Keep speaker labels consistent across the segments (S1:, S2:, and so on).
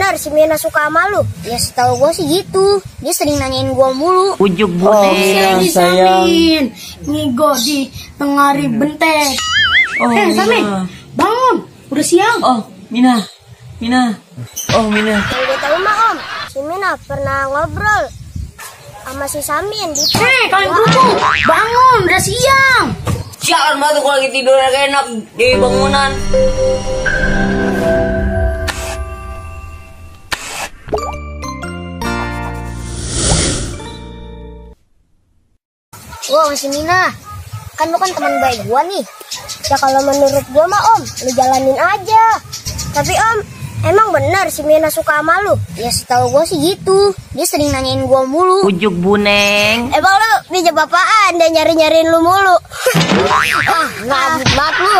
S1: bener si Mina suka sama lu? Ya setahu gue sih gitu. Dia sering nanyain gue mulu.
S2: Ujuk Buneng.
S3: Sayang. Ngigo di tengah hari bentek. Samin, bangun. Udah siang.
S2: Mina. Oh, Mina.
S1: Yang gue tahu mah om, si Mina pernah ngobrol sama si Samin di
S3: kalian kerupuk, bangun. Udah siang.
S2: Sialan banget kalau lagi tidur enak di bangunan.
S1: Wah, si Mina, kan lu kan teman baik gua nih. Ya kalau menurut gua mah om, lu jalanin aja. Tapi om, emang benar si Mina suka sama lu? Ya setahu gua sih gitu. Dia sering nanyain gua mulu.
S2: Ujuk Buneng.
S1: Emang lu pinjam apaan dan nyari-nyariin lu mulu? Nggak banget lu.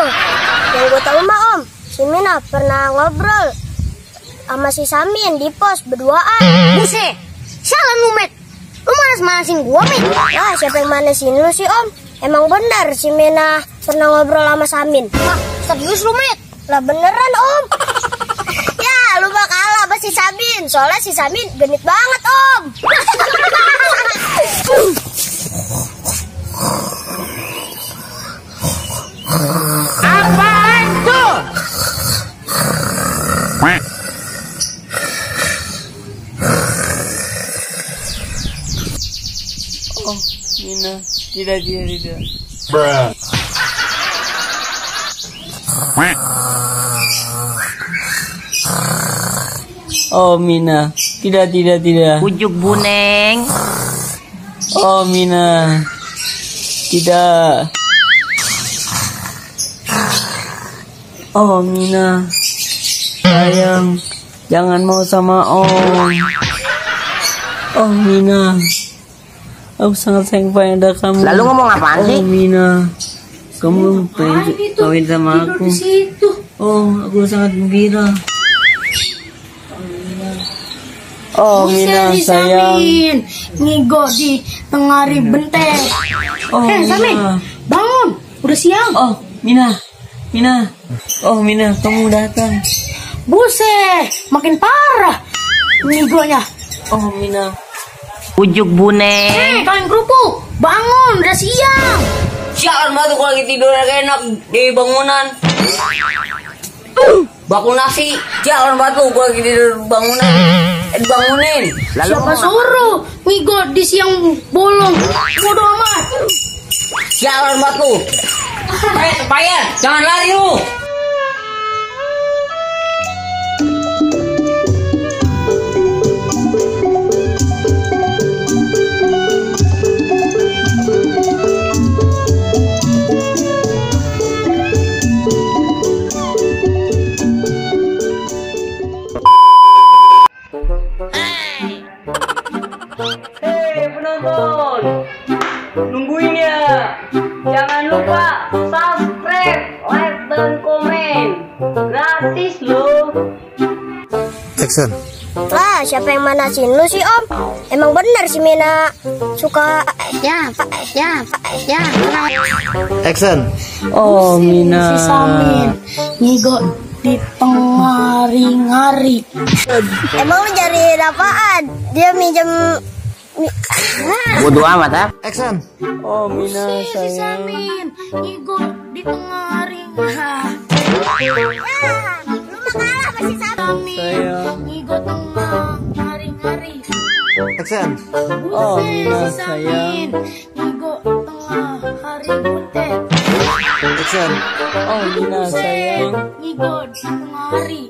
S1: Yang gua tahu mah om, si Mina pernah ngobrol sama si Samin di pos berduaan. Buset, salah lu Met. Lu manas-manasin gua, Mit. Wah, siapa yang manasin lu sih, Om? Emang benar si Mina pernah ngobrol sama Samin? Wah, serius lu, Mit? Lah beneran, Om. Ya, lu mah kalah sama si Samin. Soalnya si Samin genit banget, Om.
S3: Apaan tuh?
S2: Mina, tidak.
S4: Bruh.
S2: Oh, Mina, tidak. Ujuk Buneng. Oh, Mina, tidak. Oh, Mina, sayang, jangan mau sama Om. Oh, Mina, aku sangat sayang pada kamu.
S5: Lalu ngomong apaan sih?
S2: Oh, Mina, kamu pengen kawin sama aku. Oh, aku sangat gembira. Oh, Mina, sayang.
S3: Ngigo di tengah hari bentek.
S2: Oh,
S3: Samin,
S2: Mina.
S3: bangun. Udah siang.
S2: Oh, Mina. Oh, Mina, kamu datang.
S3: Buset, makin parah ngigonya.
S2: Oh, Mina. Ujuk Buneng.
S3: Kalian kerupuk, bangun. Udah siang.
S2: Sialan banget kalau lagi tidur enak di bangunan. Bakul nasi. Sialan banget kalau lagi tidur bangunan. Dibangunin.
S5: Lalu
S3: Siapa suruh ngigo di siang bolong? Bodoh amat.
S2: Sialan banget lu. Payah, jangan lari lu. Hei penonton, nungguin ya. Jangan lupa subscribe, like, dan komen. Gratis loh.
S4: Action.
S1: Lah, siapa yang manasin lu sih, Om? Emang benar si Mina suka... Ya.
S4: Action.
S2: Oh, Mina.
S3: Si Samin ngigo di tengah hari.
S1: Emang lu nyariin apaan? Dia minjem...
S5: bodo amat ya.
S4: Action.
S2: Oh, Mina,
S3: Si
S2: sayang.
S3: Samin ngigo di tengah hari.
S1: Lu mah kalah sama si Samin.
S2: Sayang.
S3: Ngigo tengah hari.
S4: Action.
S2: Oh,
S3: Buset,
S2: Mina,
S3: si Samin
S2: sayang.
S3: ngigo tengah hari buntet.
S4: Action.
S2: Oh, Mina, sayang.
S3: Ngigo di tengah hari.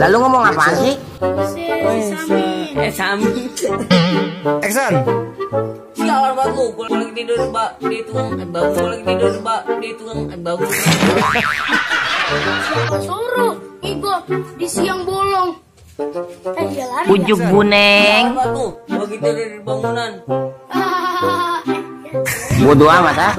S5: Lalu ngomong apaan sih?
S3: Buset, si Samin.
S4: Action.
S2: Sialan banget lu kalau lagi tidur di tukang bangun. Kalau lagi tidur di tukang bangun.
S3: Siapa suruh ngigo di siang bolong? Dia lari.
S2: Ujuk Buneng. Sialan banget lu lagi tidur di bangunan.
S3: Ah,
S5: Bodo amat ya.